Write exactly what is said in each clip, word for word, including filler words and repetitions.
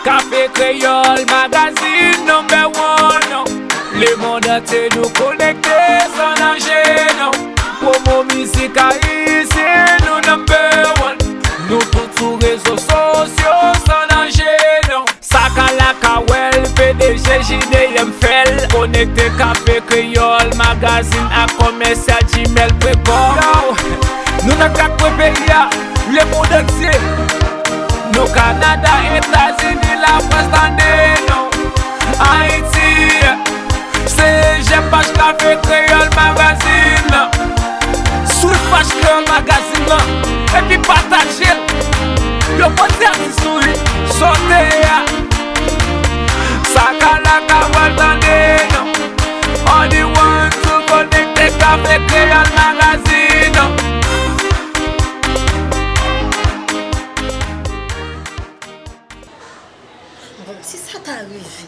Kafe Kreyòl Magazine number one. Lemonn antye nou konekte san danje, non. Pwomo mizik ayisyen, nou number one. Nou tout sou rezo sosyo, san danje, non. Sa ka la ka wè l, P D G J D M fè l. Konekte Kafe Kreyòl Magazine ak commercial gmail point com. Yo, nou nan kat kwen peyi a, lemonn antye. Nou Kanada, Etazini, Lafrans, tande nou. Ayiti, se jèm paj Kafe Kreyòl Magazine. Swiv paj Kreyòl Magazine lan, epi pataje l. Yo pote atis nou wi, sote a. Sa ka la ka pral tande nou. Only one to konekte Kafe Kreyòl Magazine. Bon, si sa ta rive,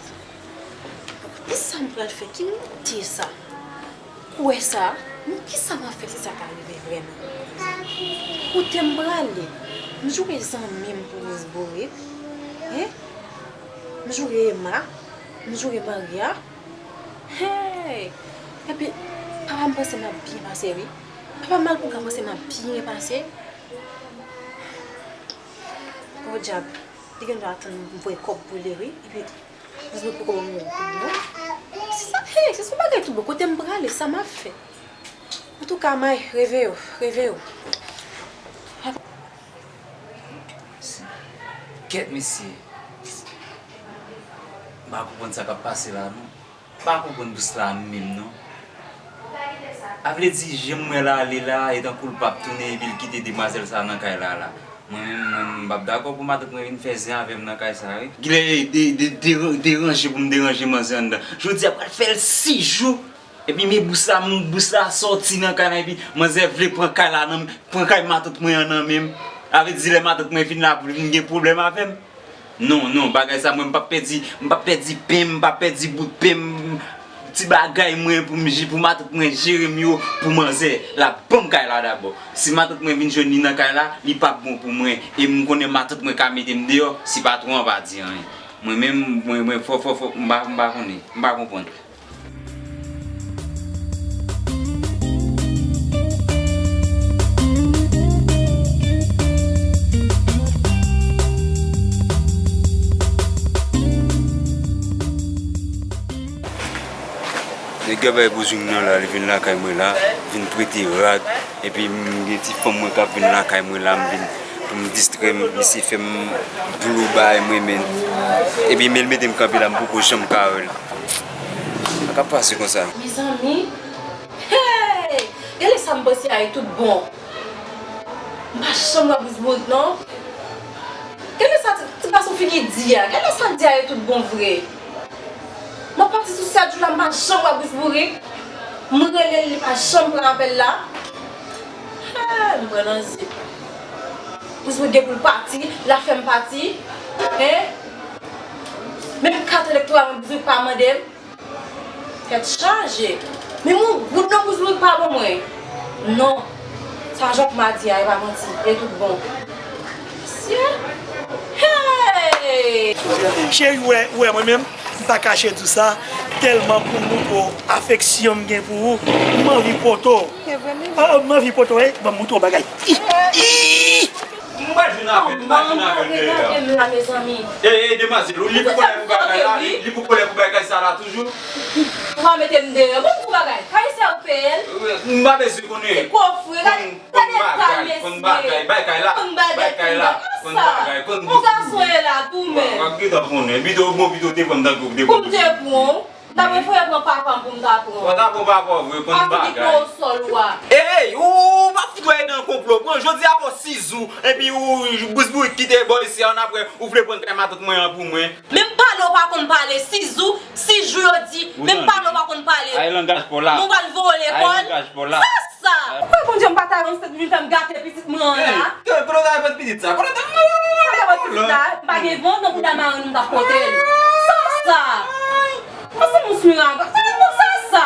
kisa m pral fè? Ki moute sa? Kouwè sa? Men kisa m ap fè si sa ta rive vrèman? Kote m prale? M joure zanmi m pou Rouzbourik? Hein? M joure Emma? M joure Maria? Hey! Epi, papa m panse m ap byen pase, wi. Papa m malpougra panse m ap byen pase. Podyab, li gen dwa tann m voye kòb pou li, wi. Epi, Rouzbourik poko ban m yon goud, non. Se sa, hey, se yon bagay tout bon. Kote m prale, sa m ap fè? Antouka, may, reve yo, reve yo. Kèt, mesye. M pa konprann sa k ap pase la, non. M pa konprann bous la menm, non. A vle di, jan m wè l ale la, e tankou l p ap tounen, epi l kite demwazèl sa nan kay la, la. Mwen menm, mwen, m p ap dakò pou matant mwen vin fè zen avè m nan kay sa, wi. Kilè de, de, de, deranje pou m deranje manzè anndan. Jodi a pral fè l sis jou. Epi men bous la, m, bous la sòti nan kay la, epi manzè vle pran kay la nan, pran kay matant mwen an nan men m. A vle di lè matant mwen vin la, pou vin gen pwoblèm avè m. Non, non, bagay sa mwen m p ap pèdi, m p ap pèdi pen m, m p ap pèdi bout pen m. Ti bagay mwen pou m ji-, pou matant mwen jere m yo pou manzè, l ap ban m kay la dabò. Si matant mwen vin jwenn li nan kay la, li p ap bon pou mwen. E m konnen matant mwen ka mete m deyò, si patwon an pa di anyen. Mwen menm, mwen, mwen, fò, fò, fò, m pa, m pa konnen, m pa konprann. Nèg yo bay bouzou nan la, li vin lakay mwen la, vin prete rad, epi m gen ti fanm mwen k ap vin lakay mwen la, m vin pou m distrè m, misye fè m dlo bay mwen, men. Epi men l mete m kanpe la, m poko janm ka wè l. Sa k ap pase konsa? Mezanmi, hey! Gade sa m panse a, e tout bon. M pa janm wè Bous Bourik, non. Gade sa ti, ti gason figi di a. Gade sa l di a, e tout bon vre. M ap pati sou sèt jou la, m pa janm wè Bous Bourik. M rele l, li pa janm pran apèl la. Hey, m pran nan zip. Bous Bourik gen pou l pati, l ap fè m pati. Hein? Menm kat elektoral mwen, Bous Bourik pa mande m. Tèt chaje. Menm yon goud nan Bous Bourik pa ban mwen. Non. Sa Jòk Madi a, e pa manti. E tout bon. Mesye. Hey! Cheri, ou wè, ou wè mwen menm, m pa kache di w sa, tèlman pou m montre w afeksyon m gen pou ou, m anvi poto. Se vre, men. Ah, m anvi poto, wi. Ban m montre w bagay. Ih, ih! M pa jwenn avè l, m pa jwenn avè l dèyè a. Gade m la, mezanmi. Ey, ey, demwazèl, li pou kòlè pou bagay la, li, li pou kòlè pou bagay sa la toujou. Ou pa mete m deyò. Bon, pou bagay. Kay sa ou peye l? M pa bezwen konnen. Ti kofre, gade, gade eta, mesye. Konn bagay, bay kay la. Konn bagay, bay kay la. Konn bagay, konn bagay. Yon gason ye la, tou menm. W ap gentan konnen. Pito, bon, pito te pran m tankou te pran m. Pou m te pran w. M ta prefere pran papa m pou m ta pran. Ou ta pran papa w vre, konn bagay. Ou pa fini pran w sòl ou a. Ey, ou pa fout wè nan konplo. Pran jodi a fò sis jou, epi ou, Bous Bourik kite bò isi a, annapre, ou vle pran kay matant mwen an pou mwen. Menm pale w pa konn pale, sis jou, sis jou yo di, menm pale w pa konn pale. Ay langaj pa w la. Nou pral voye w lekòl. Ay langaj pa w la. Sa sa. Ou kwè Bondye m pa ta yon sèt vin fè m gate pitit mwen an la? Kote w ta fè pitit sa? Kote w ta fè pitit la? M pa gen van, non, pou ta mari nou ta pote l. Sa sa. Mwen se moun sou raga. Sa bon sa sa.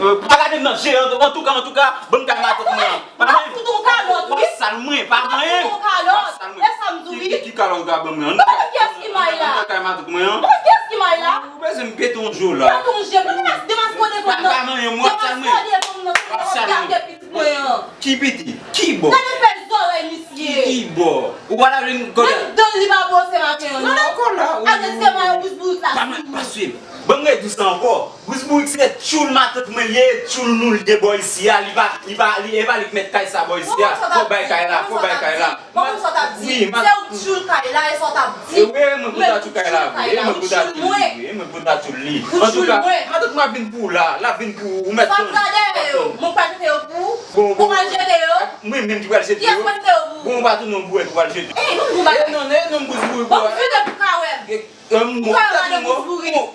Pa gade m nan je, antouka, antouka, ban m kay matant mwen an. M ap fout ou kalòt, wi. W ap sal mwen, pa manyen. M ap fout ou kalòt. W ap sal mwen. E sa m di w, wi. Ki, ki, ki kalòt ou ka ban mwen an? Gade kiyès ki mayi. Nan kay matant mwen an. Bon, kiyès ki may la? Ou bezwen m pete yon jou la. Pete yon jou, demas, demas kote fanm nan. Pa, pa manyen m, w ap salmen. Demas kote fanm nan, w ap gate pitit mwen an. Ki pitit? Ki bò? Gade fè zòrèy misye. Ki, ki bò? Ou pa ta vin kote. Menm dan li pa bwose maten an, non. Nan lekòl la, ou. Gade se mayo bous bourik la. Pa, pa swiv. Ban m redi sa ankò. Bous bourik se tchoul matant mwen li ye, tchoul nou li ye bò isi a, li pa, li pa, li, e pa li k mèt kay sa bò isi a. Fò bay kay la, fò bay kay la. Bon, sa w t ap di. Wi, se ou k tchoul kay la, e sa w t ap di. E wi, e mwen pou ta tchoul kay la, wi, e mwen pou ta tchoul li, wi, e mwen pou ta tchoul li. Antouka, matant mwen ap vin pou ou la, l ap vin pou ou, ou mèt tann. Sa w t gade yo, mwen pral jete yo pou ou. Bon, bon. Ou pral jete yo. Mwen menm ki pral jete yo. Kiyès pral jete yo pou ou? Bon, ou pa tounen yon bourèt ou pral jete. Ey, bon, bon bagay. E non, e non, bous bourik. Bon, vire pou ka wè m.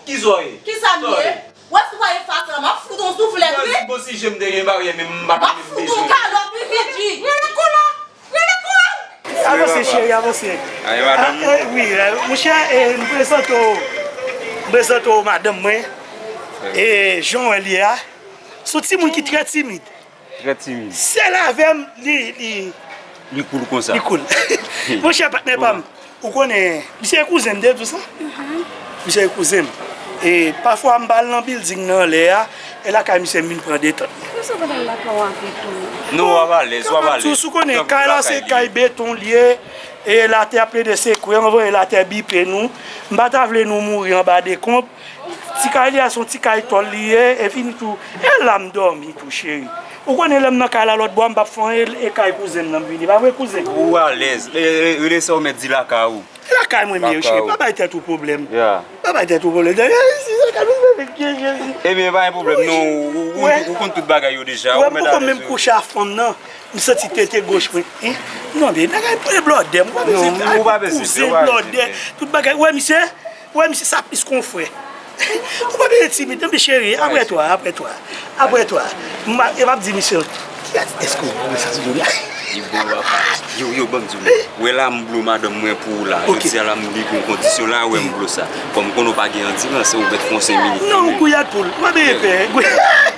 Kisa w ye? Wè si w pa gen fas la, m ap fout w yon souflèt, wi. Bon, si je m te gen baryè, men m pa t bezwen. M ap fout w yon kalòt, wi, Fidji. Rele kou la! Rele kou la! Avanse, cheri, avanse. Aye, madanm. Ah, eh, wi, eh, monchè, eh, m prezante w, m prezante w madanm mwen. Eh, jan w wè l ye a. Se yon timoun ki trè timid. Trè timid. Sèl avè m, li, li, li koul konsa. Li koul. Monchè, patnè pa m, ou konnen, misye e kouzen m, m te di w sa? Misye e kouzen m. E pafwa, m ba l nan bilding nan anlè a, e lakay misye m vin pran detant. Konsa w pa t al lakay w avèk ou? Non, w ap alèz, w ap alèz. Kòman m di w, si w konnen, kay la se kay beton l ye, e latè ap plede sekwe, anvan e latè bipe nou. M pa ta vle nou mouri anba dekonb. Ti kay li a se yon ti kay tòl li ye, e fini tou. E la m dòmi tou, cheri. Ou konnen lè m nan kay la lòt bò a, m p ap fè anyen, e kay kouzen m nan m vini. Pa vre, kouzen? Ou alèz. E, e, rele sa ou mèt di lakay ou. E lakay mwen m ye, cheri. Pa bay tèt ou pwoblèm. Pa bay tèt ou pwoblèm. Ebyen, pa gen pwoblèm, non. Ou, ou, ou konn tout bagay yo deja. Ou mèt alèz. Ou wè m poko menm kouche a fanm nan. M santi tete goch mwen. Non, men bagay pou e blòdè. M pa bezwen kouzen blòdè. Tout bagay. Ou wè, misye? Ou wè, misye, sa plis ke yon frè. Ou pa bezwen timid, non, men cheri, après toi, après toi, après toi. M a, e m ap di misye, kiyès, èske w wè sa sou moun la? Li bon, papa. Yo, yo, ban m di w, wè la, m blo madanm mwen pou ou la. Jodi a la, m li pou yon kondisyon la, wè m blo sa. Kòm m konnen w pa gen andirans, ou mèt fè yon senk minit. Non, gouyad poul. M pa bezwen pè.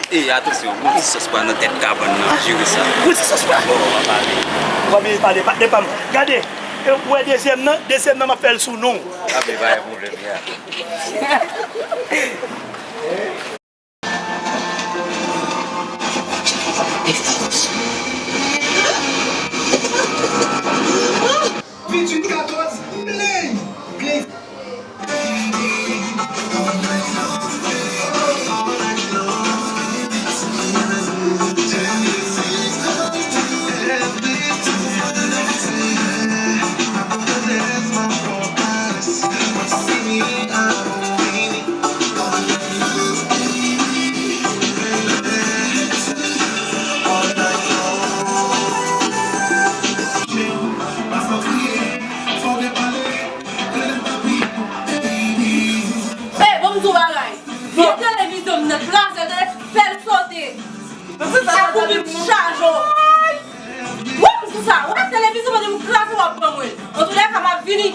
E, atansyon, gon ti sòs pa nan tèt kabann nan, jere sa. Gon ti sòs pa. Bon, w ap pale. W ap pale, patnè pa m. Gade, e, ou wè dezyèm nan, dezyèm nan, m ap fè l sou non w. A, men pa gen pwoblèm, ya. Venntuit katòz, play! Play! Ey, bon, m di w bagay. Vye televizyon m nan kraze, tande, fè l sote. Ak koupi m chaje w. Wi, m di sa. Wè televizyon m nan m kraze w ap ban mwen. Antoulèka, m ap vini.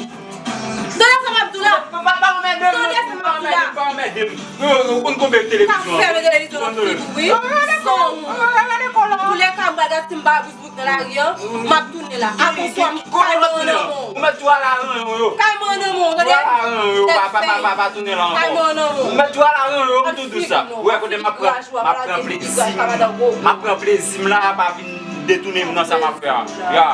Tande sa m ap di w la. Tande sa m ap di w la. Pa anmède m, pa anmède m. Ou konn konbyen televizyon an? Fèmen televizyon nan figi w, wi. San wont. Antoulèka, m pa gade si m pa Bout nan lari an, m ap tounen la. Avan swa m kay mwen an nan men w. Ou mèt tou al aranyen w yo. Kay mwen an nan men w, tande? Tou al aranyen w yo, pa, pa, pa, pa, pa tounen la ankò. Kay mwen an nan men w. Ou mèt tou al aranyen w yo, m tou di w sa. Ou wè kote m ap pran, m ap pran plezi m. M ap pran plezi m la, pa vin detounen m nan sa m ap fè a. Ya.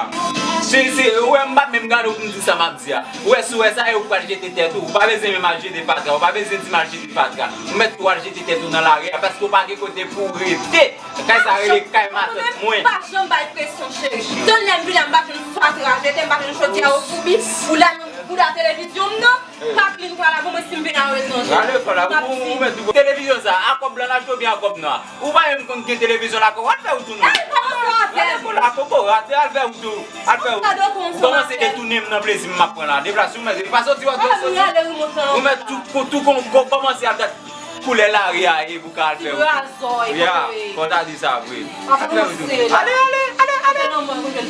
Si, si, ou wè m pa menm gade w pou m di sa m ap di a. Ou wè, si w wè sa, e ou pral jete tèt ou. Ou pa bezwen menm al jete fatra. Ou pa bezwen di m al jete fatra. Ou mèt tou al jete tèt ou nan lari a, paske ou pa gen kote pou w rete. Kay sa rele kay matant mwen. Mwen pa janm bay presyon, cheri. Tann lè m vin la, m pa jwenn fatra jete, m pa jwenn chodyè ofoubi. Ou la nan bouda televizyon m nan, pa klin pa la, bon, mwen si m vin a rezon. Rale kò la, ou, ou mèt di, televizyon sa, a kòb blan l achte oubyen a kòb nwa? Ou pa menm konn gen televizyon lakay ou, al fè wout ou non. Ey, pa ranse avè m. Rale kò la, kokorat, al fè wout ou, al fè wout ou. Ou kòmanse detounen m nan plezi m m ap pran la. Deplase ou mèt, pa soti wè tou soti. Ou mèt tou, tou kon, kon, kòmanse al gad koulè lari a ye pou ka al fè wout. Ya, fò w ta di sa vre. Al fè wout ou. Ale, ale, ale, ale.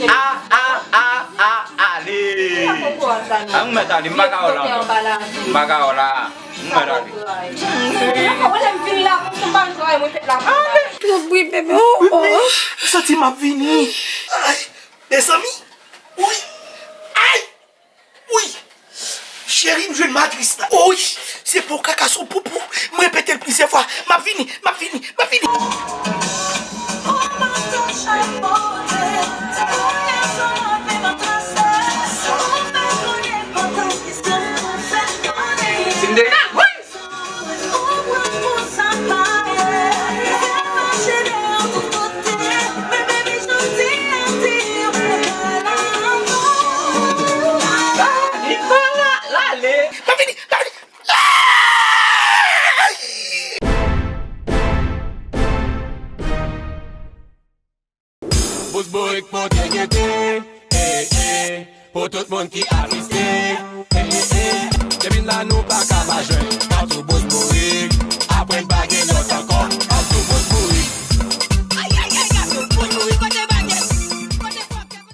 A, a, a, a, ale. A, ou mèt ale, m pa ka wè w la ankò. M pa ka wè w la. M mèt ale. Ale. Tanpri, bebe. Oh, oh. Mezanmi, m santi m ap vini. Ay, mezanmi. Wi. Ay. Wi. Cheri, m jwenn matris la. O wi, se pa yon kaka, se yon poupou. M repete l plizyè fwa. M ap vini, m ap vini, m ap vini. Si m te ka, wi! Nicolas, l ale. L ap vini, l ap vini. Bòs Borik monte gete, eh, eh, pou tout moun ki asiste, eh, eh. Depi n la nou pa ka pa jwenn, patou Bòs Borik, apre n pa gen lòt